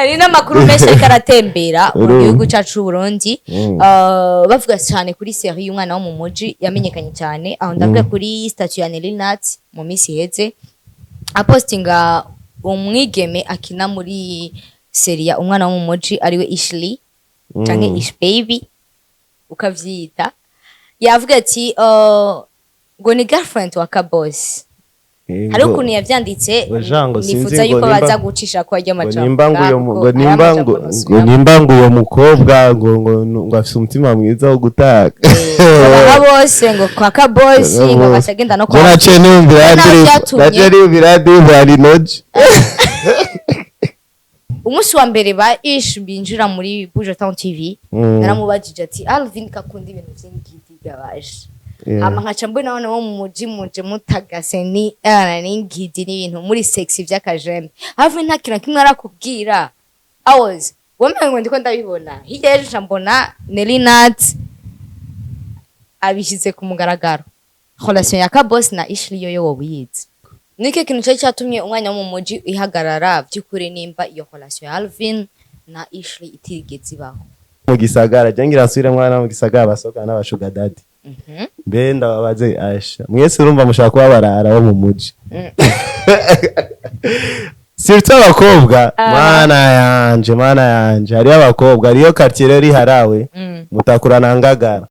Hari n'amakuru menshi ariko aratembera mu Urumva. gihugu cyacu c'u Burundi. Bavuga cyane kuri série y'umwana wo mu muji yamenyekanye cyane. Aho ndavuga kuri statut ya Nelly Nat mu minsi iheze, apostinga umwigeme akina muri série ya umwana wo mu muji, ariwe Ishli canke Ish Baby ukavyita. Yavuga ati ngo ni girlfriend wa Kaboss. Hari ukuntu yavyanditse, Ngo Jean, ngo sinzi nifuza ngo yuko nimba- baza gucisha ko arya ngo majambo nimba ngo uyo kuko ngo aya nimba majambo ngo ngo ntusubiramo. nimba ngo uyo mukobwa ngo afise umutima mwiza wo gutaka. Babaha bose ngo kwa Kaboss, ngo agaca agenda no Je kwa naciye niyumvira Naho ndirimbo, vyatumye- naciye niyumvira ndirimbo ya Linoji. Umunsi wa mbere ba Ish binjira muri Buja Town TV, naramubajije ati: "Alvin kakunda ibintu vy'ingidi gabaje." Hama nkaca mbona abana bo mu muji muje mutagase ni n'ingidi n'ibintu muri sexy vy'akajembe. Alvin nta kintu na kimwe arakubwira? I was wamengo ngo ndiko ndabibona hirya y'ejo, nca mbona Nelly Nat abishyize ku mugaragaro relation ya Kaboss na Ishli. Yoyo wowe uyizi, niki kintu cyari cyatumye umwanya wo mu muji ihagarara by'ukuri, nimba iyo relation ya Alvin na Ishli itigeze ibaho? Mu gisagara, je ngira nsubire mwana mu gisagara basohokana n'aba sugar daddy. Mbe ndababaze, asha mwese urumva mushaka kuba barara bo mu muji, surtout abakobwa. Mana yanje, mana yanje, hariyo abakobwa, hariyo quartier rero iharawe Mutakura na Ngagara.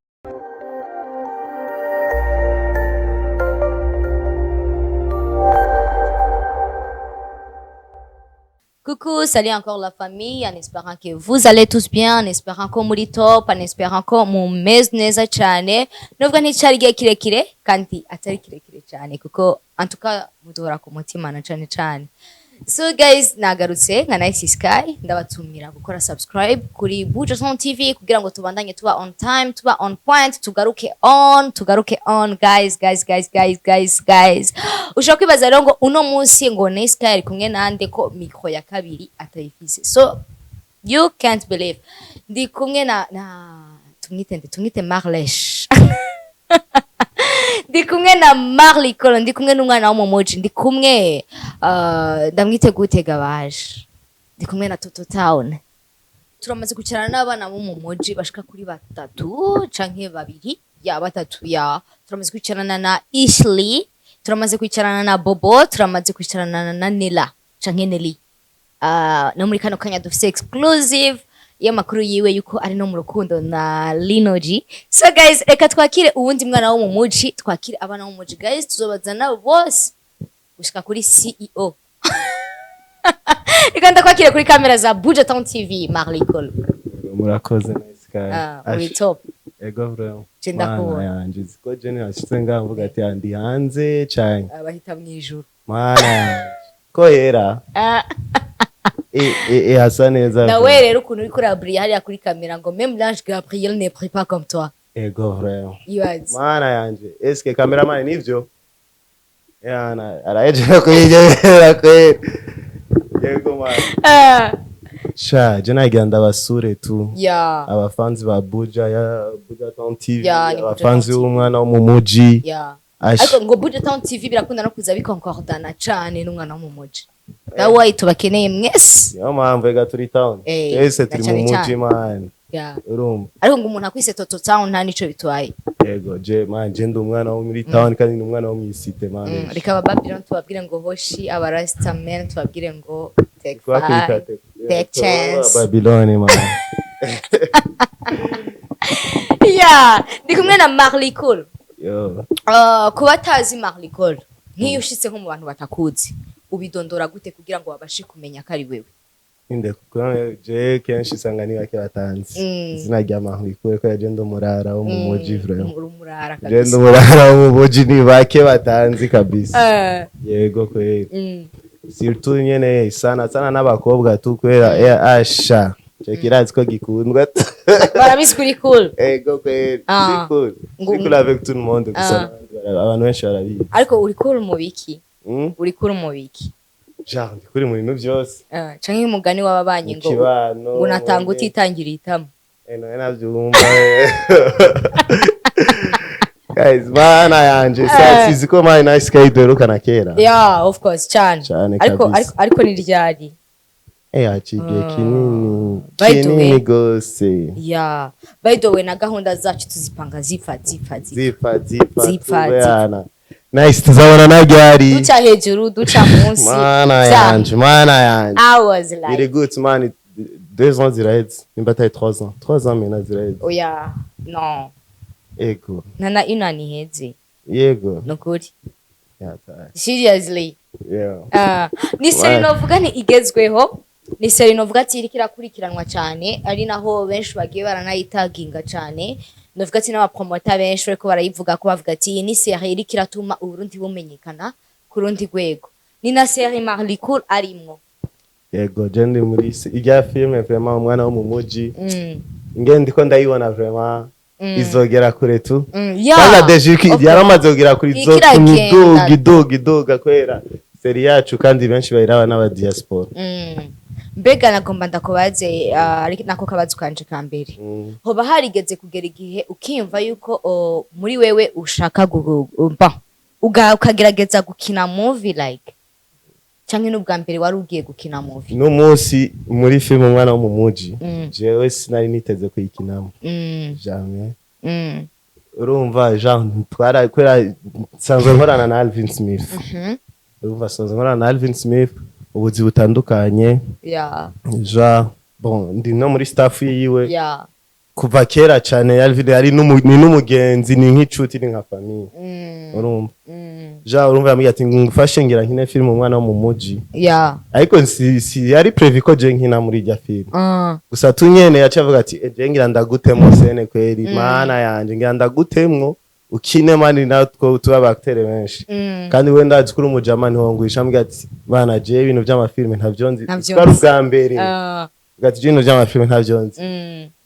Coucou, salut encore la famille, en espérant que vous allez tous bien, en espérant ko muri top, en espérant ko mumeze neza cyane. Nubwo nticari igihe kirekire kandi atari kirekire cyane, kuko en tout cas muduhora ku mutima na cyane cyane. So guys, nagarutse nka Nice Sky, ndabatumira gukora subscribe kuri Buja Town TV kugira ngo tubandanye tuba on time, tuba on point, tugaruke on, tugaruke on, guys, guys, guys, guys, guys, guys. Ushobora kwibaza rero ngo uno munsi ngo Nice Sky ari kumwe nande, ko micro ya kabiri atayifise. So you can't believe, ndi kumwe na tumwite nde? Tumwite Marlesh. Ndi kumwe na Marley Colo, ndi kumwe n'umwana wo mu muji, ndi kumwe ndamwite gute gabaje, ndi kumwe na Toto Town. Turamaze kwicarana n'abana bo mu muji bashika kuri batatu canke babiri, ya batatu. Ya turamaze kwicarana na Ishley, turamaze kwicarana na Bobo, turamaze kwicarana na Nela canke Nelly. No muri kano kanya dufise exclusive y'amakuru yiwe yuko ari no mu rukundo na Lino G. So guys, reka twakire uwundi mwana wo mu muji, twakire abana bo mu muji guys, tuzobazana bose gushika kuri CEO. Reka ndakwakire kuri kamera za Buja Town TV, Marley Cole. Murakoze, Nice Sky. Uri top. Ego vraiment. Je ndakubona. Mana yanje, ziko je nashitse ngaha mvuga ati ndi hanze canke Abahita mw'ijuru. Mana yanje ko yera. E hasa neza. Nawe rero ukuntu uriko urabrilla hariya kuri kamera, ngo même l'ange Gabriel ne prie pas comme toi. Ego vraiment. Ibaze. Mana yanje, eske cameraman nivyo yana arahejeje kuyigerera kweli? Yego mana. Sha je nagira ndabasure tu abafanzi ba Buja, ya Buja Town TV, Ya, ni Buja abafanzi Town TV. b'umwana wo mu muji. Ash. Ariko ngo Buja Town TV birakunda no kuza bikonkordana cane n'umwana wo mu muji. That's why tubakeneye mwese. Niyo mpamvu ega turi town, twese na turi cane mu muji cane. man. Urumva? Ariko ngo umuntu akwise Toto Town nta nico bitwaye. Yego, je man, je ndi umwana wo muri town kandi ndi umwana wo mw'isite man. Reka aba Babylon tubabwire ngo hoshi, aba Rastaman tubabwire ngo take Twakwita five, take chance. Babylon man. Yeah, ndi kumwe na Marley Cool. Yo. Ku batazi Marley Cool, nk'iyo ushitse nko mu bantu batakuzi, ubidondora gute kugira ngo babashe kumenya ko ari wewe? Inde kuko je kenshi usanga ni bake batanzi izina rya Marley Cool, ko je ndi umurara wo mu muji vraiment. Uri umurara Je ndi kabisa. umurara wo mu muji, ni bake batanzi kabisa. Yego kweli. Surtout nyene sana sana n'abakobwa tu, kubera asha ico kirazi ko gikundwa. Barabizi kuri cool. Ego kweli. Ah. C'est cool. C'est cool avec tout le monde gusa. Abantu benshi barabizi. Ariko uri cool mu biki? Mm? Uri cool mu biki? Genre ndi kuri mu bintu byose. Canke umugani w'ababanyi Mu ngo kibano. ngo unatanga utitangira itama. Nawe navyumva. Guys, mana yanje, sizi ko my Nice Sky duherukana kera. Yeah, of course, cyane. Cane Ariko kabisa. ariko ni ryari? Haciye igihe kinini. By the Kinini way. gose. Yeah, by the way, na gahunda zacu tuzipanga zipfa zipfa zipfa. Zipfa zipfa. Zipfa. Tubana nice, tuzabona na ryari. Duca hejuru, duca munsi. Mana yanje, mana yanje. I was like Biri good, man. 2 ans ziraheze, nimba atari 3 ans, 3 ans mena ziraheze. Oya, no. Ego. Nana inaniheze. Yego. Nukuri. Yataye. Seriously. Yeah. Ah, ni série novuga ni igezweho, ni série novuga ati iriko irakurikiranwa cyane, ari naho benshi bagiye baranayitaginga cyane. Novuga ati n'abapromota benshi bariko barayivuga ko bavuga ati iyi ni série iriko iratuma Uburundi bumenyekana ku rundi rwego. Ni na série Marlicool arimwo. Yego, je ndi muri irya filme vraiment, Umwana wo mu Muji. Nge ndiko ndayibona vraiment izogera kure tu. Yeah. Kwanza déjà yaramaze kugera kuri Iriko zo iragenda. iduga iduga iduga kwera série yacu, kandi benshi bayiraba n'aba diaspora. Mbega nagomba ndakubaze, ariko nako kabazo kanje ka mbere, hoba harigeze kugera igihe ukiyumva yuko muri wewe ushaka ukagerageza gukina movie, like, canke n'ubwa mbere wari ugiye gukina movie? N'umunsi muri filime Umwana wo mu Muji, jewe sinari niteze kuyikinamo. Jamais. Urumva Jean twara kwera nsanzwe nkorana na Alvin Smith. Urumva nsanzwe nkorana na Alvin Smith ubuzi butandukanye. Jean, bon, ndi no muri staff yiwe kuva kera cyane. Alvin ari ni n'umugenzi, ni nk'inshuti, ni nka famille. Urumva Jean, urumva yambwiye ati ngufashe ngira nkine filime Umwana wo mu Muji. Ariko si yari prévu ko je nkina muri irya filime. Gusa tunyene yaciye avuga ati: "Eh, je ngira ndagutemwo scène kweri, mana yanje, ngira ndagutemwo ukine man, natwo tuba aba acteur benshi." Kandi we ndazi kuri umujama ntihongwisha, ambwira ati: "Bana, je ibintu by'amafilime ntavyo nzi." Ntavyo Twari nzi. ubwa mbere. Avuga ati: "Je ibintu by'amafilime ntavyo nzi."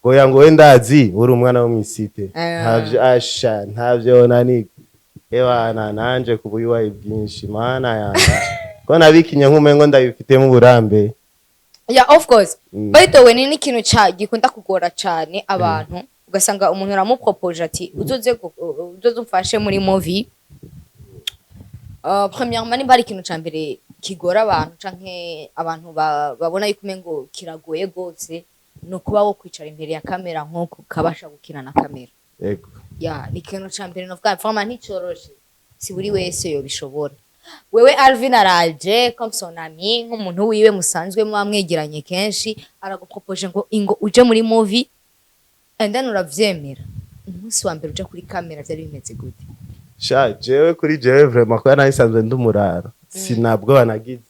Goya ngo we ndazi uri umwana wo mw'isite. Ntavyo asha, ntavyo nani. Ebana nanje kubuyuwayi bwinshi, mana yanje, ko nabikinye nk'umengo ndabifitemo uburambe. Yeah, of course. By the way, ni n'ikintu ca gikunda kugora cane abantu, ugasanga umuntu aramupropoje ati uzoze umfashe muri movie. Premièrement, nimba hari ikintu ca mbere kigora abantu canke abantu babona yuko umengo kiragoye gose, ni ukuba wo kwicara imbere ya kamera nk'uko ukabasha gukina na kamera. Ya, ni ikintu ca mbere novuga vraiment nticoroshe, si buri wese yobishobora. Wewe Alvin araje comme son ami, nk'umuntu wiwe musanzwe muba mwegeranye kenshi, aragupropoje ngo ingo uje muri movie, and then uravyemera. Umunsi wa mbere uja kuri kamera vyari bimeze gute? Sha, jewe kuri jewe vraiment, kuba nari ndi umurara, sinabwo banagize.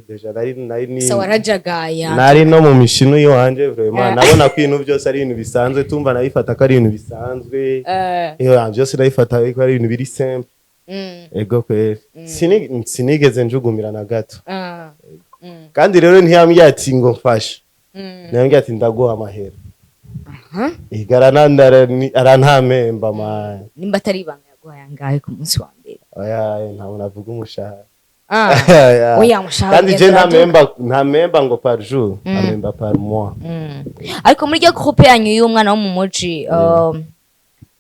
Déjà nari ni So warajagaya. Nari no mu mishino yiwanje vraiment. Nabona ko ibintu byose ari ibintu bisanzwe, tumva nabifata ko ari ibintu bisanzwe. Byose nabifata ko ari ibintu biri simple. Ego kweri. Sinigeze njugumira na gato. Kandi rero ntiyambwiye ati ngo mfashe. Ntiyambwiye ati ndaguha amahera. Ega arantamemba man. Nimba atari ibanga, yaguhaye angahe ku munsi wa mbere? Oya, ntabwo navuga umushahara. Ah. Oya, umushahara Kandi je ugenda ntamemba, ntamemba ngo par jour, amemba par mois. Ariko muri iryo groupe yanyu y'Umwana wo mu Muji,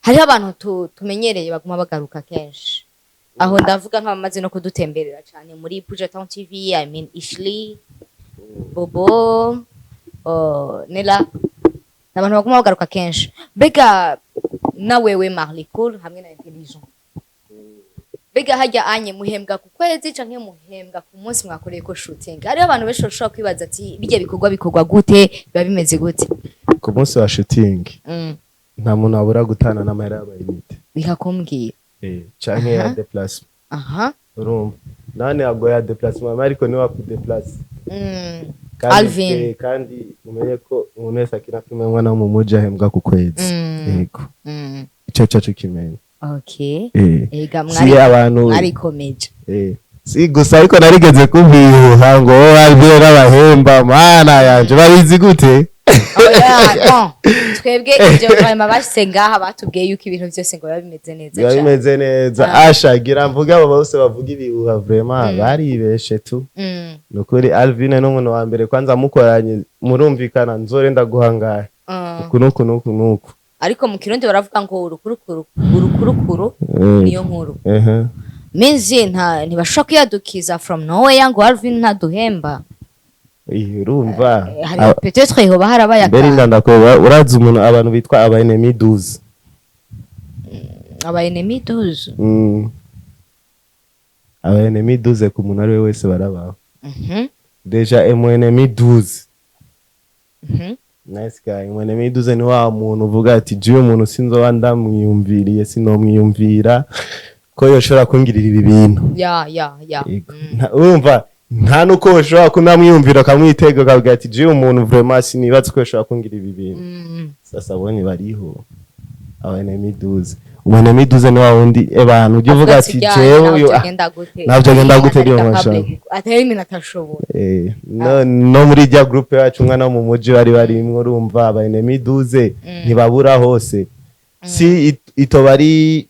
hariho abantu tumenyereye baguma bagaruka kenshi. Aho ndavuga nk'abamaze no kudutemberera cyane muri Puja Town TV, I mean Ishli, Bobo, Nela, ni abantu baguma bagaruka kenshi. Mbega na wewe Marley Cool hamwe na Intelligent, mbega hajya anye muhembwa ku kwezi canke muhembwa ku munsi mwakoreye ko shooting? Hariho abantu benshi bashobora kwibaza ati bijya bikorwa gute, biba bimeze gute? Ku munsi wa shooting, nta muntu abura gutana n'amahera y'aba unité. Bikakumbwira. Canke ya déplacement. Urumva nane ago ya déplacement, ariko niwe akudeplace. Kandi Alvin. Kandi umenye ko umuntu wese akina filime Umwana wo mu Muji ahembwa ku kwezi. Yego. Ico cyo kimenya. Okay. Ega Si mwari abantu mwarikomeje. Si gusa, ariko narigeze kumvihuha ngo wowe Alvin n'abahemba, mana yanje, babizi gute? Oya, bon, twebwe ivyo vraiment bashyize ngaha batubwiye yuko ibintu byose ngo biba bimeze neza Biba cane. bimeze neza. Asha gira mvuge, abo bose bavuga ibihuha vraiment baribeshe tu. Nukuri Alvin n'umuntu wa mbere kwanza mukoranye murumvikana: nzore ndaguha ngahe, uku nuku nuku nuku. Ariko mu Kirundi baravuga ngo urukurukuru urukurukuru niyo nkuru. Minzi nta ntibashobora kwiyadukiza from nowhere ngo Alvin ntaduhemba. Ih, urumva. Hari peut-être hoba harabaye mbere akantu. Ndandakubwira, urazi umuntu, abantu bitwa aba ennemi 12? Aba ennemi 12? Aba ennemi 12 ku muntu ari we wese barabaho. Déjà umu ennemi 12, nice guy, umu ennemi 12 ni wa muntu uvuga ati: "Jewe umuntu sinzoba ndamwiyumviriye, sinomwiyumvira ko yoshobora kungirira ibi bintu." Ya. Yego. Urumva nta nuko ushobora kunamwiyumvira, ukamwitega, ukavuga ati: "Jewe umuntu vraiment sinibaza ko yoshobora kungira ibi bintu." Sasa bonye bariho aba ennemi 12. Umu ennemi 12 ni wa wundi abantu ujya uvuga ati: "Jewe uyu ah, genda gute?" Ntabyo genda gute ryo mashaka. Atari ibintu atashobora. No muri rya groupe yacu umwana wo mu muji bari barimwo, urumva aba ennemi 12 ntibabura hose. Si itoba ari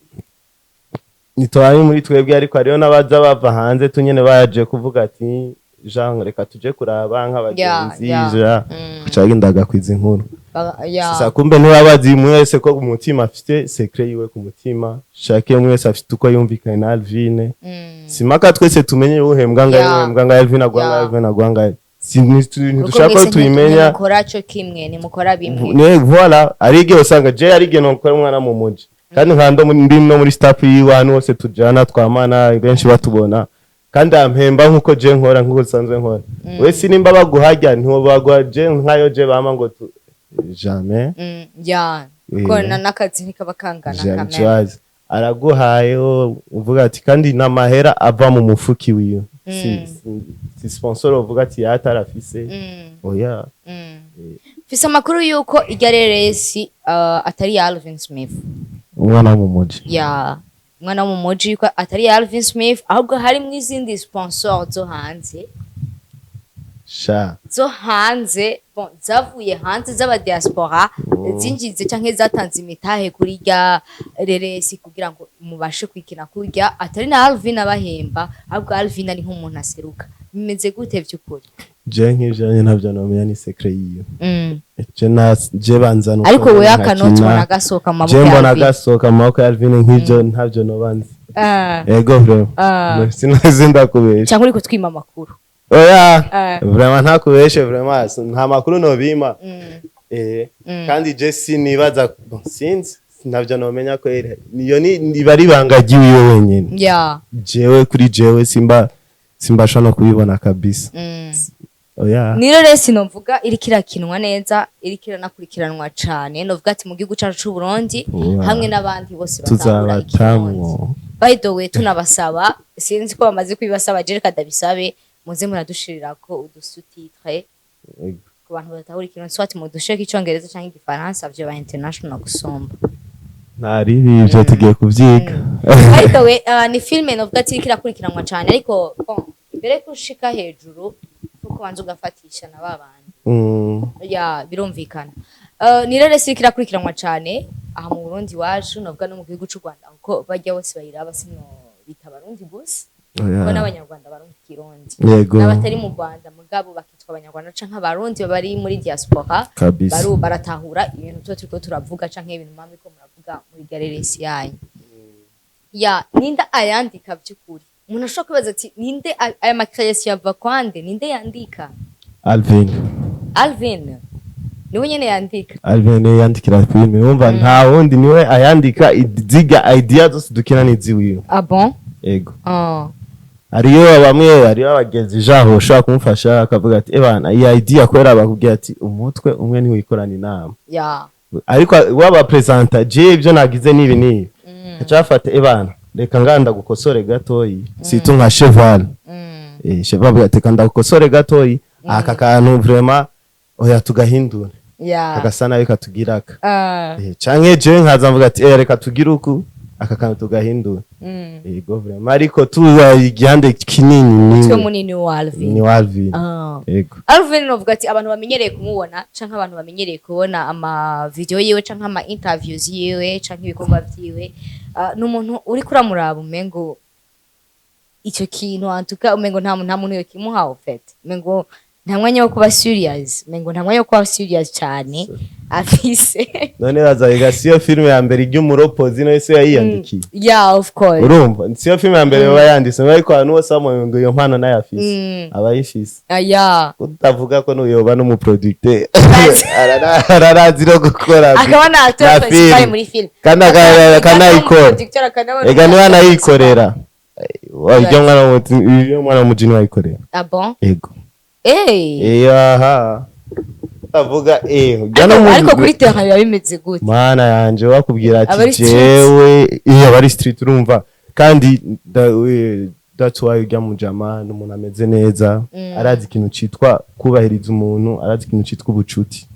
itoba ari muri twebwe, ariko hariho n'abaza bava hanze tunyene baje kuvuga ati: "Jean, reka tuje kuraba nk'abagenzi." Ja kuca bagenda bagakwiza inkuru. Sasa kumbe ntibabazi umwe wese ko ku mutima afite secret yiwe, ku mutima shake umwe wese afite uko yumvikanye na Alvine. Simaka twese tumenye uhembwa ngahe, uhembwa ngahe, Alvine agwa ngahe, Alvine agwa ngahe. Si ntidushaka ko mwese tuyimenya. Ntimukora co kimwe, ntimukora bimwe. Ne voilà, ari igihe usanga je ari igihe nokora umwana mu muji, kandi nka ndi no muri staff yiwe, ahantu hose tujana twamana, benshi batubona, kandi ampemba nkuko je nkora, nkuko nsanzwe nkora. Wese nimba baguhajya ntiwobaguha je nkayo je bama ngo tu jamais. Ya, ko n'akazi ntikaba kangana kamere. Jazz araguhaye, uvuga ati kandi n'amahera ava mu mufuki wiwe, si sponsor uvuga ati yatarafise. Oya. Mfise amakuru yuko irya reresi atari ya Alvin Smith. Umwana wo mu muji. Ya, umwana wo mu muji, yuko atari ya Alvin Smith, ahubwo harimwo izindi sponsor zo hanze. Sha. Zo hanze, bon, zavuye hanze z'aba diaspora, zinjize canke zatanze imitahe kuri rya reresi kugira ngo mubashe kwikina kurya, atari na Alvin abahemba, ahubwo Alvin ari nk'umuntu aseruka. Bimeze gute vy'ukuri? Je nk'ivyo ntabyo nomenya, ni secret yiwe. Je na je banza nuko Ariko mbona wewe akanoti nkakina. ubona gasohoka mu Je maboko ya mbona Alvin. gasohoka mu maboko ya Alvin, nk'ivyo ntabyo noba nzi. Ego, vraiment. Sinazi ndakubesha. Cyangwa uriko twima amakuru? Oya. Vraiment ntakubeshe, vraiment nta makuru nobima. Kandi je sinibaza, bon, sinzi, ntabyo nomenya ko niyo ni niba ari ibanga ry'iwiwe wenyine. Jewe kuri jewe simba simbasha no kubibona kabisa. Oya. Niyo resi novuga iriko irakinwa neza, iriko iranakurikiranwa cane, novuga ati mu gihugu cacu c'u Burundi, hamwe n'abandi bose batahura ikirundi. Tuzabatamwo. By the way, tunabasaba, sinzi ko bamaze kubibasaba, je reka ndabisabe, muze muradushirira udu sous-titre ku bantu batahura ikirundi, soit mudushireko icongereza canke igifaransa, vyoba international gusumba. Nta ribi, ivyo tugiye kuvyiga. By the way, ni filme novuga ati iriko irakurikiranwa cane, ariko bon, mbere yuko ushika hejuru kuko banza ugafatisha na babandi. Ya, birumvikana. Ni rero iriko irakurikiranwa cane aha mu Burundi iwacu, novuga no mu gihugu c'u Rwanda, kuko barya bose bayiraba, sino bita abarundi gusa, kuko n'abanyarwanda barumva ikirundi, n'abatari mu Rwanda mugabo bakitwa abanyarwanda canke abarundi bari muri diaspora, baratahura ibintu tuba turiko turavuga canke ibintu mwaba muriko muravuga muri gareresi yanyu. Ya, ninde ayandika by'ukuri? Umuntu ashobora kwibaza ati: "Ninde aya ma création yava kwande? Ninde yandika?" Alvin. Alvin niwe nyene yandika? Alvin niwe yandikira filime, wumva nta wundi, niwe ayandika. Ziga idea zose dukina ni iziwiwe. Ah bon? Ego. Ah. Hariyo bamwe, hariyo abagenzi jaho ushobora kumufasha, akavuga ati: "Ebana, iyi idea", kubera bakubwira ati umutwe umwe ntiwikorana inama. Ariko waba presenta: "Je ibyo nagize nibi nibi", acafata: "Ebana, reka nganda gukosore gatoyi", situ nka Cheval. Cheval avuga ati: "Reka ndagukosore gatoyi, aka kantu vraiment oya, tugahindure, kagasa nabi, katugiraka." Canke je nkaza mvuga ati: "Reka tugire uku, aka kantu tugahindura." Yego, vraiment, ariko tuza igihande kinini umutwe ni munini wa Alvin. Ni wa Alvin. Yego. Alvin, novuga ati abantu bamenyereye kumubona canke abantu bamenyereye kubona ama video yiwe canke ama interviews yiwe canke ibikorwa vyiwe, ni umuntu uriko uramuraba umengo ico kintu antuka umengo nta muntu yokimuha, au fait umengo Nta mwanya wo kuba serious, mengo nta mwanya wo kuba serious cyane afise. None bazabiga, siyo filime ya mbere ijya umuropozi no ese yayiyandikiye? Yeah, of course. Urumva, siyo filime ya mbere baba yanditse, ariko abantu bose bamubonye ngo iyo mpano nayo afise, aba ayifise. Utavuga ko nuyoba n'umuproducteur, ararazi no gukora Akaba na acteur na principal film. muri film. Kandi akanayikora. Producteur akanaba Ega niba anayikorera, ibyo mwana w'umuji niwe ayikorera. Ah bon? Ego. Eh. Aha utavuga ujya no Ariko kuri terrain biba bimeze gute? Mana yanje, wakubwira Aba ari ati street. Jewe iyo aba ari street, urumva, kandi that's why ujya mu jama n'umuntu ameze neza, arazi ikintu citwa kubahiriza umuntu, arazi ikintu citwa ubucuti.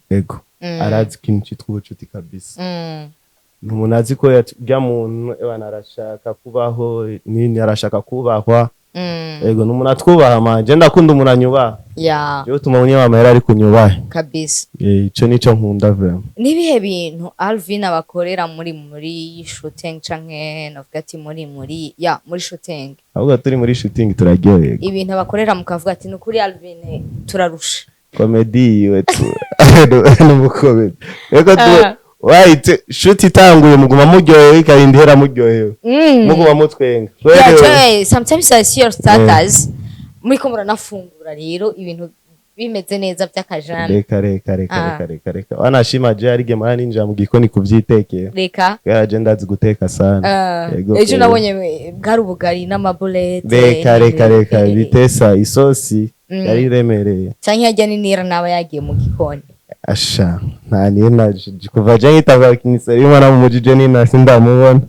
Ego, arazi ikintu citwa ubucuti kabisa. Ni umuntu azi ko ujya muntu ebana arashaka kubaho nini, arashaka kubahwa. Ego, ni umuntu atwubaha manje, ndakunda umuntu anyubaha. Jewe utuma unywa amahera ariko unyubahe. Kabisa. Ico nico nkunda vraiment. Nibihe bintu Alvin abakorera muri shooting, canke novuga ati muri ya muri shooting? Ahubwo turi muri shooting turaryoherwa. Ibintu abakorera mukavuga ati: "Nukuri Alvin turarusha." Comedy yiwe tu, n'umukomedi reko tu. Wahite shoot itanguye muguma muryohewe, ikarinda ihera muryohewe, muguma mutwenga. Yeah, Joy, sometimes I see your status muriko muranafungura, rero ibintu bimeze neza by'akajana. Reka, reka, reka. Ah. Reka, reka, reka, wanashima je arige mara ninjira mu gikoni kuvyitekera. Reka. Kubera je ndazi guteka sana. Yego, Ejo kweli. nabonye bwari ubugari n'amabulete. Reka, reka, reka, bitesa isosi yari iremereye. Canke yarya ninira naba yagiye mu gikoni. Asha, nta nina kuva je nkitava kiniseri umwana mu mujije nina sindamubona.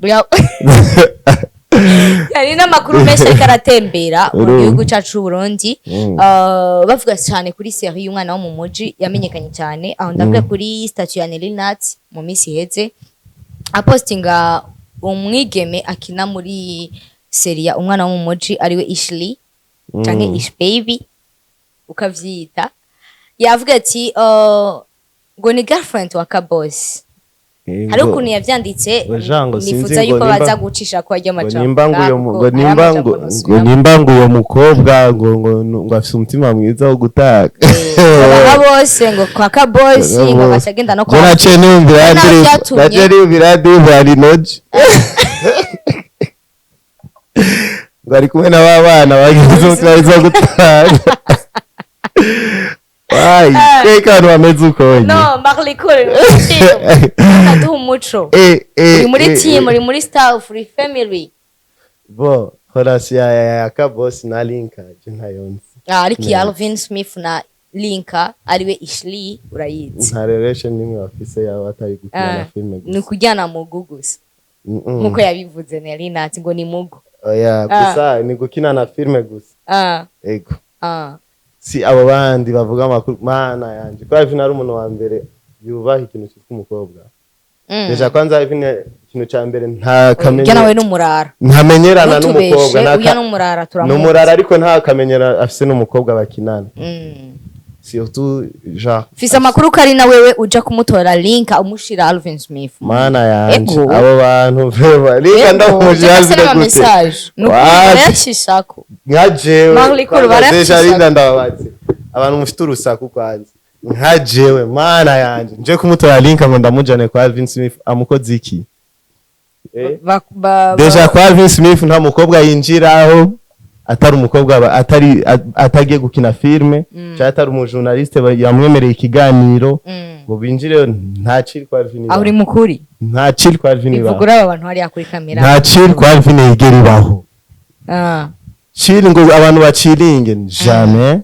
Hari n'amakuru menshi ariko aratembera mu Urumva. gihugu cyacu c'u Burundi. Bavuga cyane kuri série y'umwana wo mu muji yamenyekanye cyane. Aho ndavuga kuri statut ya Nelly Nat mu minsi iheze, apostinga umwigeme akina muri série ya umwana wo mu muji, ariwe Ishli canke Ish Baby ukavyita, yavuga ati ngo ni girlfriend wa Kaboss. Hari ukuntu yavyanditse, Ngo Jean, ngo sinzi nifuza ngo yuko baza gucisha ko arya ngo amajambo nimba ngo uyo kuko ngo aya nimba majambo ngo ntusubiramo. Nimba ngo uyo mukobwa ngo afise umutima mwiza wo gutaka. Abaha bose ngo kwa Kaboss, ngo agaca agenda no Je kwa naciye niyumvira Naho ndirimbo vyatumye. Naciye niyumvira ndirimbo ya Linoji ngo ari kumwe na ba bana bagize umutima mwiza wo gutaka. Wayi, kweka abantu bameze uko nyine. No, Marley Cool akaduha umuco. Uri muri team, uri muri staff, uri family? Bo relation ya Kaboss na Linka je ntayonzi. Ah, ariko iya Alvin Smith na Linka, ariwe Ishli, urayizi? Nta relation nimwe bafise, yaba atari gukina na filime Ni gusa. ukujyana mugu gusa. Nkuko yabivuze Nelly Nat ngo ni mugu. Oya, gusa ni gukina na filime gusa. Ego. Si abo bandi bavuga amakuru, mana yanje, ko Alvin ari umuntu wa mbere yubaha ikintu cyitwa umukobwa. Déjà kwanza Alvin, ikintu ca mbere nta Ujya kamenye nawe n'umurara. Ntamenyerana Ntutubeshe, n'umukobwa ujya n'umurara turamuzi. N'umurara, ariko nta kamenyera afise n'umukobwa bakinana. Surtout genre Fise amakuru ko ari na wewe uja kumutora Link umushira Alvin Smith. Mana yanje. Ego. Abo bantu vraiment, Linka ndamuje Ego, Alvin n'ama gute? message nuko Wapi? barayacishako. Nka jewe Marley Cool kwanza barayacishako. déjà Linda ndababaze, abantu mufite urusaku kwanza, nka jewe, mana yanje, nje kumutora Linka ngo ndamujane kwa Alvin Smith amukoze iki? Déjà kwa Alvin Smith nta mukobwa yinjiraho atari umukobwa atari atagiye gukina filme cyangwa atari umujournaliste yamwemereye ikiganiro ngo binjire. Nta chill kwa Alvin Aho uri ibaho. mukuri. Nta chill kwa Alvin ibaho. Bivugura aba bantu hariya kuri kamera. Nta chill kwa Alvin yigera ibaho. Chill ngo abantu baciringe, jamais,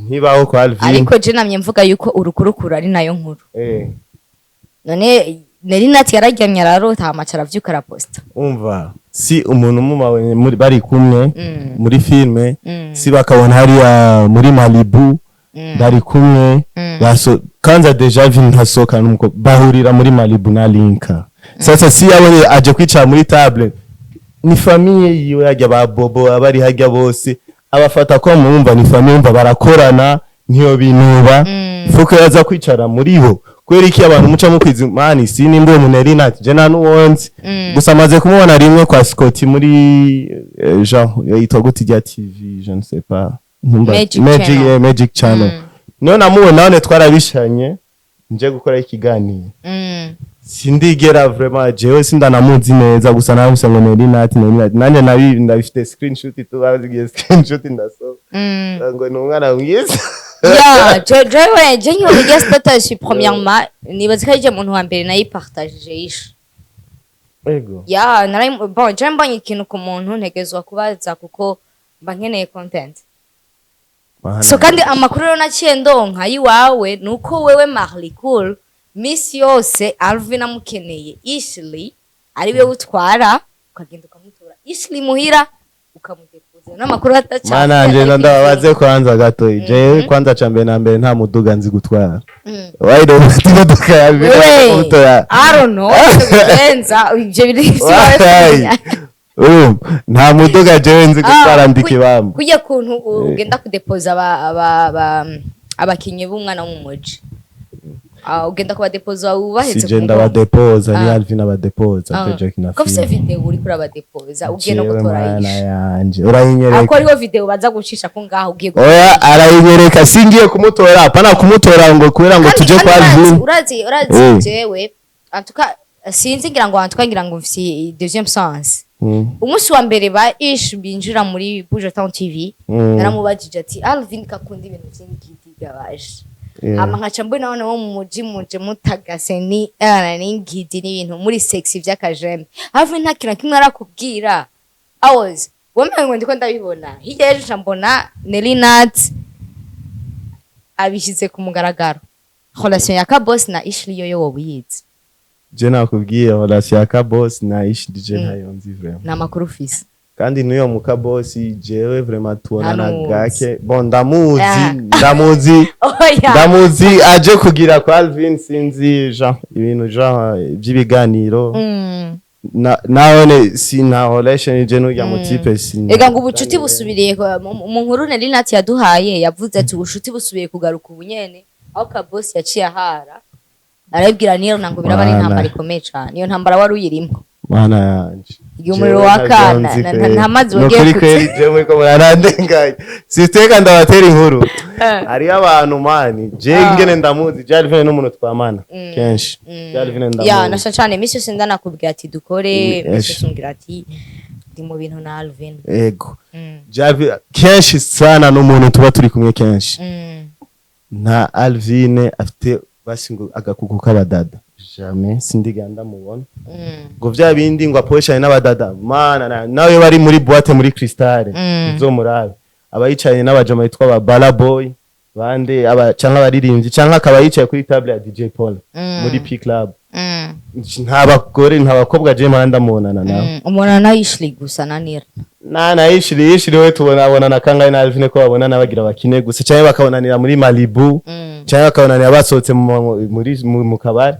ntibaho kwa Alvin. Ariko je namye mvuga yuko urukurukuru ari nayo nkuru. None Nelly Nat yararyamye ararota, hama aravyuka araposta. Umva, si umuntu mumabonye muri bari kumwe muri filme, si bakabona hariya muri Malibu bari kumwe, baso kanza déjà Alvin ntasohoka n'umukobwa, bahurira muri Malibu na Linka. Sasa si yabonye aje kwicara muri table, ni famille yiwe hajya, ba Bobo abari hajya bose abafata ko mumva ni famille, umva barakorana, ntiyo binuba. Fuko yaza kwicara muri bo, kubera iki abantu muca mukwiza mani? Si nimba uwo muntu yari nati je nta n'uwonzi, gusa amaze kumubona rimwe kwa Scott muri Jean yitwa gute ijya TV, je ne sais pas. Magic Magic, Channel. Magic Channel. Niyo namubona none twarabishanye nje gukora ikiganiro. Sindigera vraiment, jewe sindanamuzi neza, gusa namusa ngo Nelly Nat, Nelly Nat. Nanje nabi ndabifite screenshot, tubazigiye screenshot, ndasoma ngo ni umwana mwiza. Ya, jewe je nkibona irya status premièrement, nibaza ko ari je muntu wa mbere nayipartagije yishe. Ego. Ya, narayi, bon, je mbonye ikintu ku muntu ntegezwa kubaza kuko mba nkeneye content. So kandi amakuru rero naciye ndonka yiwawe nuko wewe Marley Cool misi yose Alvin amukeneye Ishli ari we utwara, ukagenda ukamutora Ishli muhira, ukamudepoza n'amakuru ataca. Mana nje ndababaze kwanza gato. Jewe kwanza ca mbere na mbere nta muduga nzi gutwara. Why don't imodoka ya Wewe, kumutora? I don't know icyo bigenza, ibyo biri. Why? Urumva, nta muduga jewe nzi gutwara, ndi kibamba. Kujya kuntu ugenda kudepoza abakinyi b'umwana wo mu muji. Ah, ugenda kubadepoza ubahetse Si je ku mugongo. ndabadepoza, ni Ah. Alvin abadepoza. Ah. Jeje kina Ko ufise film. video uriko urabadepoza ugiye no Jewe gutora mana Isha. yanje, urayinyereka? Ako ariwo video baza gucisha ko ngaho ugiye gutora. Oya, arayinyereka, singiye kumutora, apana kumutora ngo kubera ngo Kandi- tuje kandi kwa urazi- Alvin. Urazi Eh. jewe en tout cas sinzi, ngira ngo en tout cas ngira ngo mfise deuxième sens. Umunsi wa mbere ba Ish binjira muri Buja Town TV, naramubajije ati: "Alvin kakunda ibintu vy'ingidi gabaje?" Hama nkaca mbona wo mu muji muje mutagase ni n'ingidi n'ibintu muri sexy vy'akajembe. Alvin nta kintu na kimwe arakubwira? I was wamengo ngo ndiko ndabibona hirya y'ejo, nca mbona Nelly Nat abishyize ku mugaragaro relation ya Kabos na Ishli. Yoyo wowe uyizi? Je nakubwiye, relation ya Kabos na Ish DJ ntayo nzi vraiment. Ni amakuru ufise? Kandi n'uyo mukabosi jewe vraiment tubonana Ntanuzi. gake. Bon, ndamuzi. Ah. Ndamuzi. Oya. Ndamuzi aje kugira kwa Alvin, sinzi Jean ibintu Jean by'ibiganiro. Nawone si nta relation je n'urya mutipe si. Ega ngo ubucuti busubiriye mu nkuru Nelly Nat yaduhaye, yavuze ati ubucuti busubiye kugaruka ubunyene aho Kabosi yaciye ahara arabibwira niyo ntango biraba ari Mana. intambara ikomeye cane. Iyo ntambara wari uyirimo? Mana yanje. Igihe umuriro waka, nta mazi wagiye. Nukuri kweri je muriko murarandenganya, siteka ndabatera inkuru. Hariyo abantu mani je ingene ndamuzi je Alvin n'umuntu twamana kenshi. Je Alvin Ya. ndamuzi. Nasha cane imisi yose ndanakubwira ati dukore, imisi yose umbwira ati ndi mu bintu na Alvin. Ego. Je Alvin kenshi sana n'umuntu tuba turi kumwe kenshi. Nta Alvin afite basi ngo agakuku k'abadada, jamais sindiga ndamubona ngo vya bindi ngo aposhane n'abadada. Mana nawe bari muri boîte muri Crystal, uzomurabe aba yicaye n'abajama bitwa ba Bala Boy bande aba canke abaririmbyi, canke akaba yicaye kuri table ya DJ Paul muri P Club. Nta bagore, nta bakobwa je mpora ndamubonana nawe. Umubona na Ishli gusa na Nira? Na Ishli, Ishli we tubona abonana kangahe na Alvin? Ko babonana bagira bakine gusa, canke bakabonanira muri Malibu, canke bakabonanira basohotse mu kabari.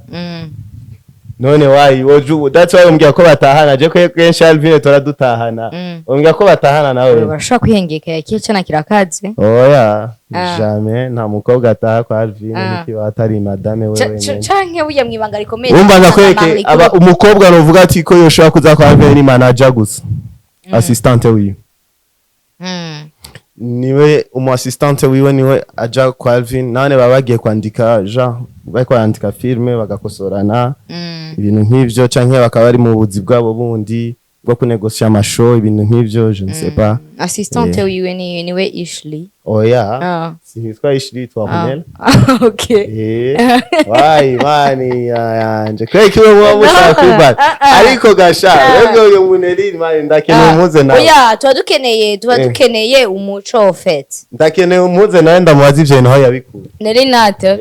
None wayi woju, that's why umbwira ko batahana. Je ko kenshi Alvin tora dutahana. Umbwira ko batahana nawe. Barashobora kwihengeka ikihe cana kirakaze. Oya. Ah. Jamais nta mukobwa ataha kwa Alvin. Nikiba atari madame we wenyene. Canke burya mwibanga rikomeye. Umva ndakwereke Marley aba Cool. umukobwa novuga ati ko yoshobora kuza kwa Alvin ni manager gusa, assistante wiwe. Niwe umu assistante wiwe, niwe aja kwa Alvin. Nane baba bagiye kwandika, Jean bariko barandika filme bagakosorana, ibintu nk'ivyo, canke bakaba bari mu buzi bwabo bundi bwo kunegosia amashow, ibintu nk'ivyo, je ne sais pas. Assistante wiwe ni niwe Ishli? Oya. Sinitwa Ishli, yitwa Honel. Okay. Eh, wayi mani yanje kubera ko muba mushaka kwibana. Ah, ah. Ariko gasha rego uyu muneri mani ndakeneye umuze nawe. Oya, tuba dukeneye tuba dukeneye umuco en fait. Ndakeneye umuze nawe, ndamubaza ivyo bintu aho yabikuye. Nelly Nat.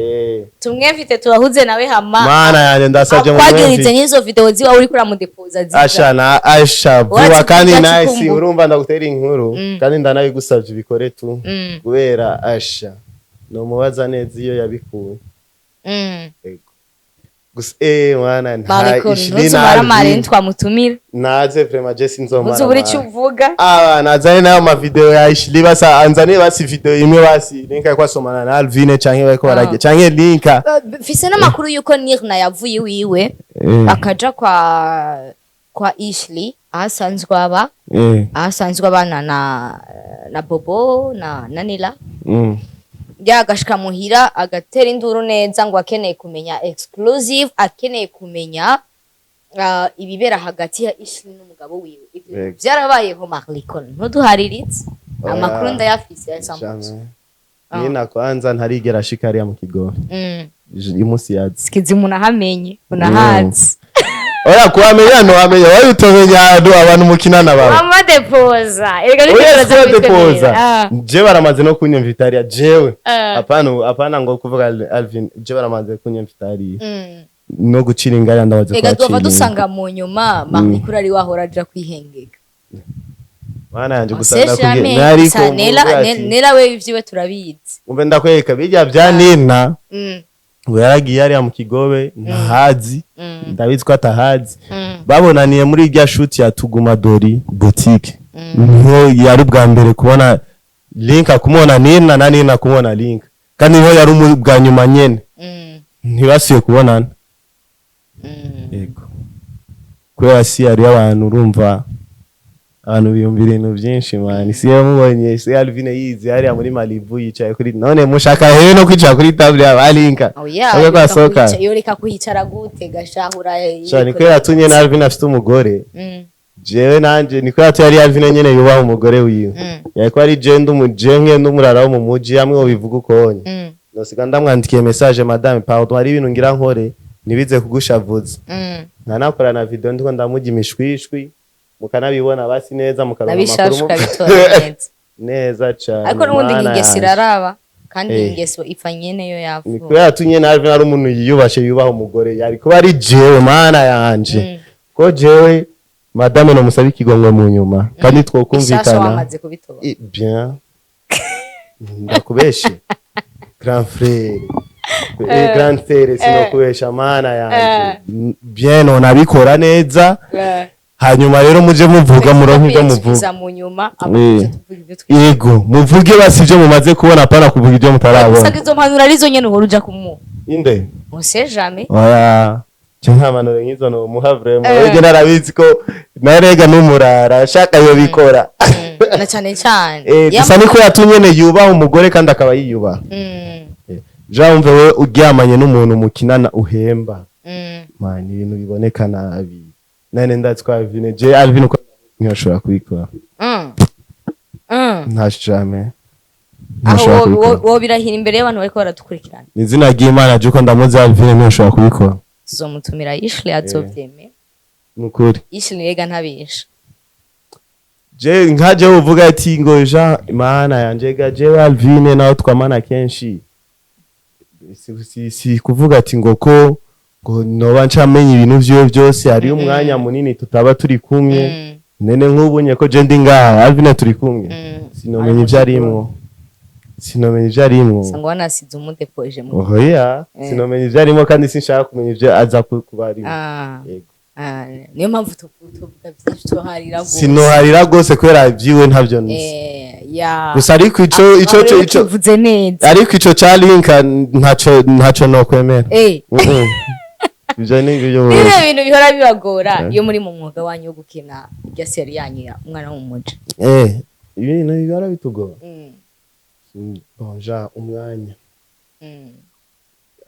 Tumwemvite tubahuze nawe hama Mana yanje, ndasabye akwagirize mumwemvite. n'izo video ziba uriko uramudepoza ziza. Asha na asha vuba. Wacu Kandi wacu nice. kumbu. Urumva ndagutera inkuru kandi ndanabigusavye ubikore tu, kubera asha nomubaza neza iyo yabikuye. Ego. Gusa mwana nta Mariko Ishli na ntuzumaramare Alvin. ntitwamutumira. Naze vraiment je sinzomara. Ntuzubure icyo uvuga. Ah, nazane nayo ma video ya Ishli, basa anzane basi video imwe basi linka kwa somana na Alvin canke bariko barajya canke linka. Mfise n'amakuru yuko Nirna yavuye iwiwe akaja kwa Ishli. Aho asanzwe aba, aho asanzwe abana na Bobo na Nila, yagashika muhira agatera induru neza ngo akeneye kumenya exclusive, akeneye kumenya ibibera hagati ya Ishli n'umugabo wiwe. Ivyo vyarabayeho. Marlikon, ntuduhariritse. Oya. Amakuru ndayafise ya 100%. Jamais. Nina kwanza ntarigera ashika hariya mu kigo. Umunsi yazi. Sikizi umuntu ahamenye unahazi. Oya, kuhamenya ntiwamenya, wowe utomenya ahantu abantu mukinana bawe. Amadepoza erega. Oya, nitwe. Depoza je baramaze no kunyumvita hariya jewe. Hapana, hapana, ngo kuvuga Alvin, je baramaze kunyumvita hariya no gucira ingaya ndabaze. Ega tuva Kwacira. Dusanga mu nyuma Marlikon ari wahora aja kwihengeka. Mana yanje, gusa Gusa ndakubwiye nariko Nela mvuga ati, Nela we ivyiwe turabizi. Umve, ndakwereka bijya bya Nina ngo yaragiye hariya mu Kigobe, ntahazi. Ndabizi ko atahazi. Babonaniye muri irya shoot ya Tuguma Dori Boutique, niho yari ubwa mbere kubona Link, kumubona Nina na Nina kumubona Link, kandi niho yari bwa nyuma nyene. Ntibasuye kubonana. Yego, kubera si yari abantu, urumva abantu biyumvira ibintu byinshi, man. Si yamubonye, si Alvin yize hariya muri Malibu yicaye kuri, none mushaka hehe no kwicara kuri table ya Balinka? Oya. Aho Yoreka kwasohoka. Yoreka kuhicara gute gashahura? Sha, niko yatumye na Alvin afite umugore. Jewe nanje niko yatuye, ari Alvin nyene yubaha umugore wiwe. Yariko ari je ndumujenge ndumurara wo mu muji hamwe bivuga ukonye. Nosiga ndamwandikiye message: "Madame, pardon, hari ibintu ngira nkore nibize kugushavuza." Nkanakora na video ndiko ndamujya imishwishwi, mukanabibona basi neza, mukaronka nabishashe amakuru ukabitora neza. Neza cane. Ariko n'ubundi Mana ingeso yanje. iraraba kandi ingeso ipfa nyene yo Ni yavuye. kubera yatumye na Alvin ari umuntu yiyubashe, yubaha umugore. Yari kuba ari jewe, mana yanje, ko jewe madame nomusaba ikigongwe mu nyuma kandi Ishasha twokumvikana. wamaze kubitora. Bien, ndakubeshe grand frère, grand frère, sinokubesha, mana yanje. Bien, nonabikora neza. Hanyuma rero muje muvuga, muronke ibyo muvuga. Muvuga mu nyuma abo tuvuga ibyo twifuza. Yego, muvuge basi ibyo mumaze kubona, apana kuvuga ibyo mutarabona. Usanga izo mpanuro arizo nyene uhora uja kumuha. Inde? On sait jamais. Oya, je nta mpanuro nk'izo nomuha vraiment. Wege narabizi ko narega n'umurara ashaka yobikora. Na cane cane. Gusa niko yatumye nyene yubaha umugore kandi akaba yiyubaha. Jean, umve, we uryamanye n'umuntu mukinana uhemba, man, ibintu biboneka nabi. Nane ndazi ko Alvin, je Alvin uko ntiyashobora kubikora. Nta jamais. Aho Ntashobora kubikora. Wo birahira imbere y'abantu bariko baradukurikirana. Ni izina ry'Imana, je uko ndamuzi Alvin ntiyashobora kubikora. Tuzomutumira Ishli, azovyemera. Nukuri. Ishli rega ntabesha. Je nkaje uvuga ati ngo Jean, Mana yanje, ga jewe Alvin nawe twamana kenshi, si kuvuga ati ngo ko ngo noba ncamenya ibintu vyiwe byose. Hariyo umwanya munini tutaba turi kumwe. Nene nk'ubu nye ko je ndi ngaha, Alvin turi kumwe, sinomenya ivyo arimwo, sinomenya ivyo arimwo. Usanga wanasize umudepoje mu Oya, sinomenya ivyo arimo kandi sinshaka kumenya ivyo aza kuba arimo. Yego. Ah, niyo mpamvu tuvuga byinshi, tuharira gose. Sinoharira rwose kubera ivyiwe ntavyo nzi. Ya. Gusa ariko ico ico ico ico Tuvuze neza. Ariko ico ca Linka ntaco nokwemera. Ivyo ni ibyo. Ni ibihe bintu bihora bibagora iyo muri mu mwuga wanyu wo gukina irya série yanyu ya Umwana w'Umuji? Ibintu bihora bitugora, bon, ja umwanya,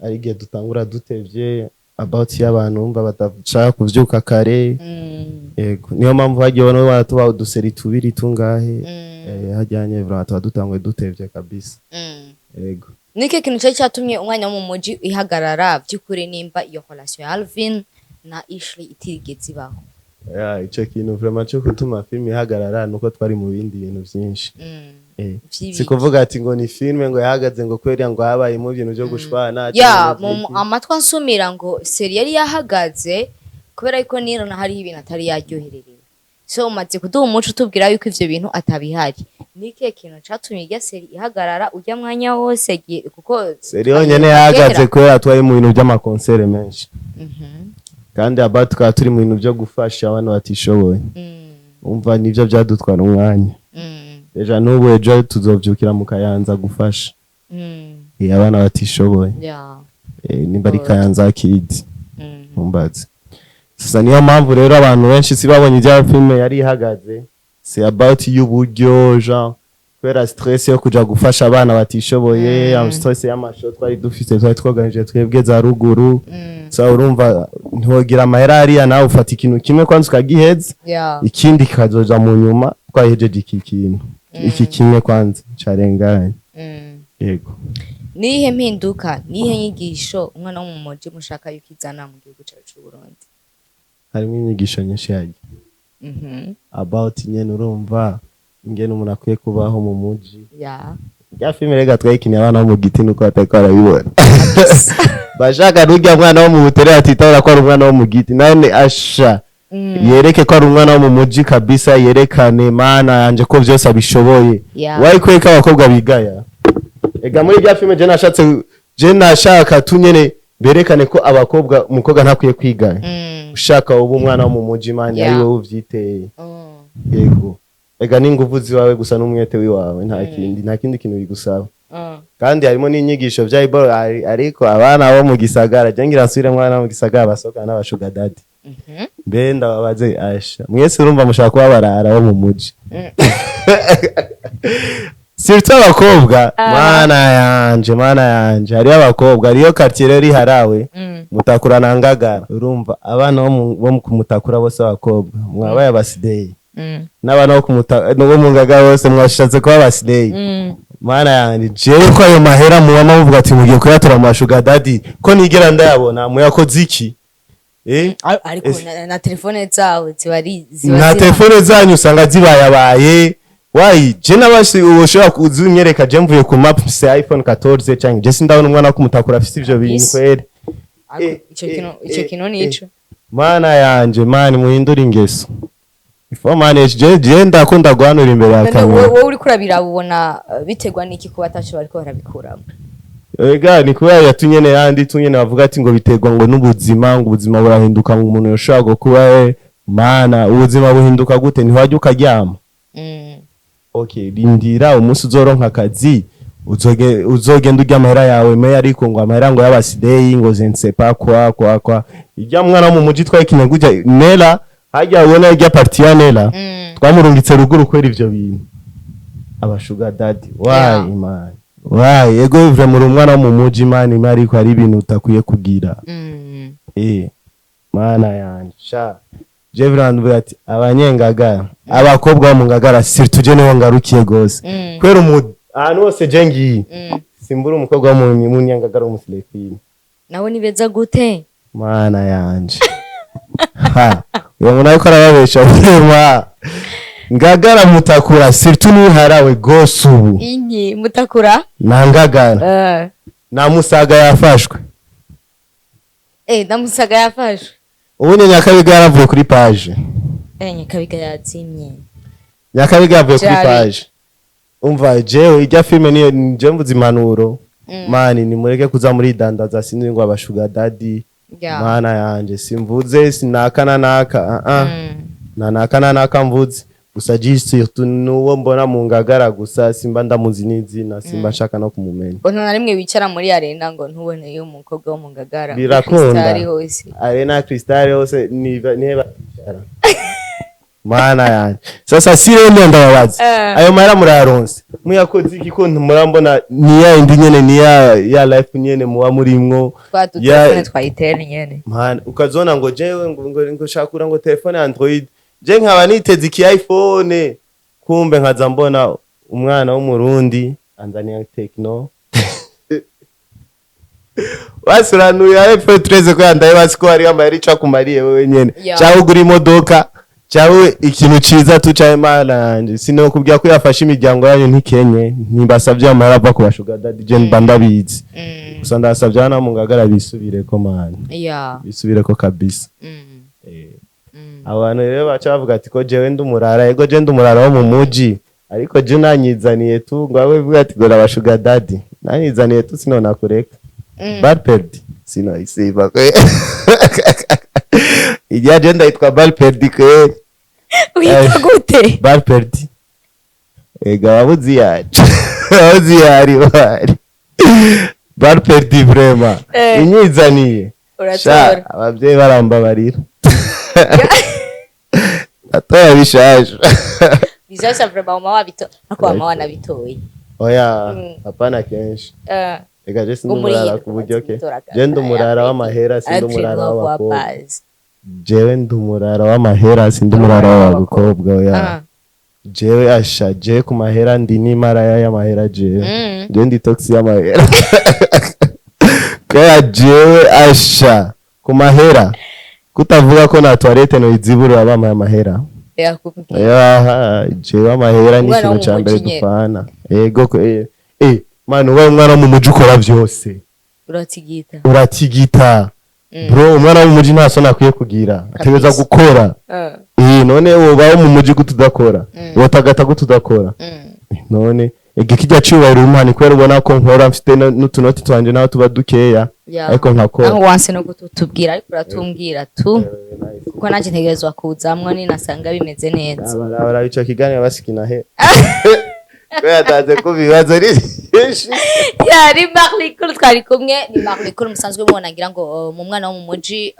ari igihe dutangura dutevye about y'abantu bumva badashaka kuvyuka kare. Yego, niyo mpamvu hagiye bano baratuba udusérie tubiri tungahe. Hajyanye vraiment tuba dutanguye dutevye kabisa. Yego. Niki kintu cyari cyatumye Umwanya wo mu Muji ihagarara by'ukuri, nimba iyo relation ya Alvin na Ashley itigeze ibaho? Ya, ico kintu vraiment cyo gutuma film ihagarara nuko twari mu bindi bintu vyinshi. Vy'ibiki? Si kuvuga ati ngo ni film ngo yahagaze ngo kubera ngo habayemo ibintu byo gushwana Ya. canke Mu vy'iki. amatwi ansumira ngo série yari yahagaze kubera yuko Nirona hariho ibintu atari yaryohererewe. So umaze kuduha umuco, utubwira yuko ivyo bintu atabihari. Ni ikihe kintu catumye irya série ihagarara urya mwanya wose kuko Série yonyene yahagaze kubera twari mu bintu by'amaconcert menshi, kandi aba tukaba turi mu bintu byo gufasha abantu batishoboye. Umva, nivyo byadutwara umwanya. Deja n'ubu ejo tuzovyukira mu Kayanza gufasha abana batishoboye. Nimba ari Kayanza Kids, mumbaze. Sasa niyo mpamvu rero abantu benshi si babonye ibya filime yari ihagaze, c'est about y'uburyo, genre kubera stress yo kuja gufasha abana batishoboye, stress y'amasho twari dufise, twari twoganije twebwe za ruguru. So urumva ntiwogira amahera hariya, nawe ufata ikintu kimwe kwanza ukagiheza, ikindi kikazoja mu nyuma. Twahejeje iki kintu, iki kimwe kwanza carenganye. Yego. Niyihe mpinduka, niyihe nyigisho Umwana wo mu Muji mushaka yuko izana mu gihugu cyacu c'u Burundi? Harimo inyigisho nyinshi yagiye about nyene, urumva ingene umuntu akwiye kubaho mu muji. Rya filime rega twayikiniye abana bo mu giti, nuko batariko barabibona. Bashaka n'urya mwana wo mu butere atitabura ko ari umwana wo mu giti, nane asha yereke ko ari umwana wo mu muji kabisa, yerekane mana yanje ko vyose abishoboye. Wari kwereka abakobwa bigaya ega muri rya filime. Je nashatse, je nashaka tu nyene berekane ko abakobwa, umukobwa ntakwiye kwigaya. Ushaka uba umwana wo mu muji, man, ari wowe uvyiteye. Yego, ega n'inguvu ziwawe gusa n'umwete wiwawe, nta kindi, nta kindi kintu bigusaba. Kandi harimo n'inyigisho vya iboro, ariko abana bo mu gisagara, je ngira nsubiremwo, abana bo mu gisagara basohokana n'aba sugar daddy. Mbe ndababaze, asha mwese urumva mushaka kuba barara bo mu muji, surtout abakobwa? Mana yanje, mana yanje, hariyo abakobwa, hariyo quartier rero iharawe, Mutakura na Ngagara. Urumva abana bo kumutakura bose abakobwa mwabaye abasideyi, n'abana bo mu Ngagara bose mwashatse kuba abasideyi. Mana yanje, jewe ko ayo mahera mubama muvuga ati mugiye kuyatora mu ba sugar daddy, ko nigera ndayabona, muyakoze iki, eh? Ariko na telefone zabo ziba ari ziba Na telefone zanyu usanga zibayabaye. Wayi je nabashi ushobora kuzunyereka je mvuye ku map mfise iPhone 14, canke je sindabona umwana wo kumutakura afise ivyo bintu kweri. Ariko ico kintu, ico kintu nico. Mana yanje, mani, muhindure ingeso ifo manage. Je ndakunda guhanura imbere ya None kamera. wowe uriko urabiraba, ubona biterwa n'iki kuba ataco bariko barabikuramo? Ega ni kubera yatunyene yandi tunyene bavuga ati ngo biterwa ngo n'ubuzima, ngo ubuzima burahinduka, ngo umuntu yoshobora kuba mana, ubuzima buhinduka gute? Ntiwajya ukaryama? Okay, rindira umunsi uzoronka akazi, uzogenda urya amahera yawe me, ariko ngo amahera ngo y'abasideyi, ngo je ne sais pas quoi quoi quoi. Ijya mwana wo mu muji twayikine gutya, Nela hajya ubona ijya partie ya Nela, twamurungitse ruguru kwera ivyo bintu aba sugar daddy. Why? Man, why? Ego vraiment uri umwana wo mu muji, man, ariko hari ibintu utakwiye kugira. Mana yanje, sha je vraiment ati abanyengagara, abakobwa bo mu Ngagara surtout, je niho ngarukiye gose, kubera ahantu hose je ngiye simbura umukobwa wo mu Nyangagara w'umusilefini. Nawe ni beza gute? Mana yanje, ha uyo muntu ariko arababesha vraiment. Ngagara, Mutakura surtout niharawe gose ubu. Inki Mutakura? Na Ngagara. Na Musaga yafashwe. Ndamusaga yafashwe. Ubu ni Nyakabiga yaravuye kuri page. Nyakabiga yazimye. Nyakabiga yavuye kuri Jari. page. Umva, jewe ijya filime niyo nje mvuze impanuro. Mani, nimureke kuza muri dandaza, sinzi ngo aba sugar daddy. Mana yanje, simvuze sinaka na naka, ah ah. Na naka na naka, mvuze gusa just surtout nuwo mbona mu Ngagara gusa, simba ndamuzi n'izina, simba nshaka no kumumenya. Ngo nta na rimwe wicara muri arena ngo ntubone iyo umukobwa wo mu Ngagara muri Birakunda. Crystal hose? Arena Crystal hose nihe bakicara? Mana yanje, sasa si rero ndababaza, ayo mahera murayaronse muyakoze iki? Ko murambona ni ya indi nyene, ni ya life nyene muba murimwo. Twa dutelefone twayitera nyene. Man, ukazona ngo jewe ngo shakura ngo telefone Android, je nkaba niteze iki iPhone, kumbe nkaza mbona umwana w'umurundi anzaniye Tecno, basuranuye iPhone 13 ko yandaye, basi ko hariho amahera ico akumariye wewe nyene, cyangwa ugura imodoka cyangwa ikintu ciza tu. Caye mana yanje, sinokubwira ko yafashe imiryango yanyu ntikenye. Ntibasavye amahera ava ku ba sugar daddy, je mba ndabizi. Gusa ndasavye hano mu Ngagara bisubireko, man, bisubireko kabisa. Abantu rero baca bavuga ati ko jewe ndi umurara. Ego, je ndi umurara wo mu muji, ariko je nanyizaniye tu ngo abe vuga ati gora aba sugar daddy, nanyizaniye tu sinonakureka. Balle perdue sino isiba kwe ijya je ndayitwa balle perdue kwe. Witwa gute? Balle perdue. Ega wabuzi yacu, wabuzi yari bari balle perdue vraiment. Inyizaniye. Uratora. Sha abavyeyi barambabarira. Natoya bishasha. Bishasha vraiment, wama wabito, ariko wama wanabitoye. Oya. Hapana, kenshi. Reka, je sindi Ngo muri umurara iyi ku buryo ke. nzitora. Je ndi umurara w'amahera, sindi umurara w'abakobwa. Jewe ndi umurara w'amahera, sindi umurara w'abakobwa, oya. Jewe asha, jewe ku mahera ndi n'imaraya y'amahera jewe. Jewe ndi toxi y'amahera, kubera jewe asha ku mahera kutavuga ko na toilette noyiziburira bampaye amahera. Yakubwiye. Yaha, jewe amahera ni Umwana ikintu wo mu ca mbere muji nyene. dupfana. Ego ko man, ubaye umwana wo mu muji ukora vyose. Uratigita. Uratigita. Bro, umwana wo mu muji nta soni akwiye kugira, ategereza gukora. None wobaho mu muji gute udakora? Wotagata gute udakora? None ege kijya cyubahiro umwana, kubera ubona ko nkora, mfite n'utunoti twanje naho tuba dukeya, ariko nkakora. Aho wanse no kututubwira, ariko uratubwira tu, kuko nanjye ntegerezwa kuzamwo ninasanga bimeze neza. Barabara ico kiganiro basikina he, kubera ataze ku bibazo ari byinshi. Ya, ni Marley Cool twari kumwe, ni Marley Cool musanzwe mubona, ngira ngo mu mwana wo mu muji.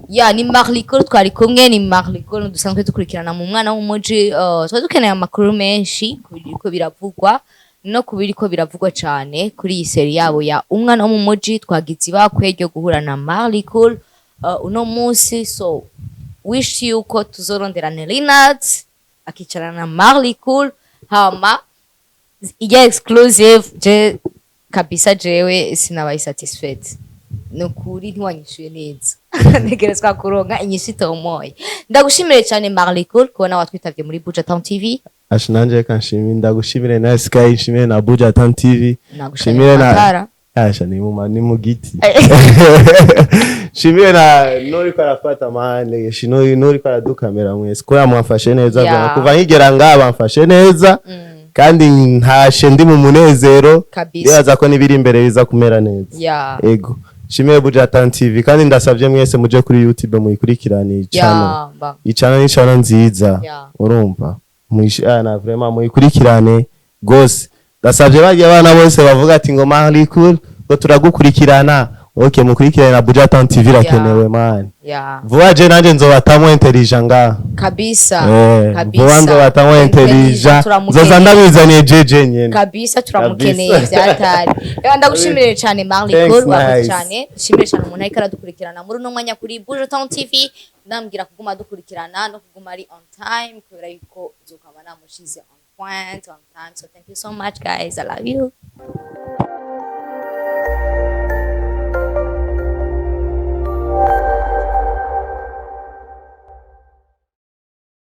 Ya, ni Marley Cool twari kumwe, ni Marley Cool dusanzwe dukurikirana mu mwana w'umuji. Twari dukeneye amakuru menshi ku biriko biravugwa no ku biriko biravugwa cyane kuri iyi série yabo ya Umwana wo mu Muji. Twagize ibakwe ryo guhura na Marley Cool uno munsi, so wish yuko tuzorondera Nelinat akicarana na Marley Cool, hama ijya exclusive. Je kabisa, jewe sinabaye satisfied, ni ukuri ntiwanyishuye neza, ntegerezwa kuronka inyishu itomoye. Ndagushimire cyane Marley Cool kubona watwitabye muri Buja Town TV. Asha, nanje reka nshimire, ndagushimire na Sky, nshimire na Buja Town TV. Nagushimire nshimire na Matara. Asha, ni mu giti. Nshimire na nuriko arafata mane, shino nuriko aradukamera mwese, kubera mwamfashe neza. Kuva nkigera ngaha bamfashe neza, kandi ntashe ndi mu munezero. Ndibaza ko n'ibiri imbere biza kumera neza. Ego, nshimiye Buja Town TV, kandi ndasabye mwese muje kuri YouTube muyikurikirane iyi channel. Iyi channel ni channel nziza. Urumva na vraiment muyikurikirane gose. Ndasabye bagiye abana bose bavuga ati ngo Marley Cool, ngo turagukurikirana. Okay, mukurikirane na Buja Town TV, irakenewe man. Vuba je nanje nzobatamwo intelligent ngaha. Vuba nzobatamwo intelligent, nzoza ndabizaniye jeje nyene. Kabisa, turamukeneye. Kabisa. Vyatari. Reka ndagushimire cyane Marley Thanks, Cool, wakoze nice. cyane. Nshimire cyane umuntu ariko aradukurikirana muri uno mwanya kuri Buja Town TV, ndambwira kuguma dukurikirana no kuguma ari on time, kubera yuko nzokaba namushize on point, on time. So thank you so much guys, I love you.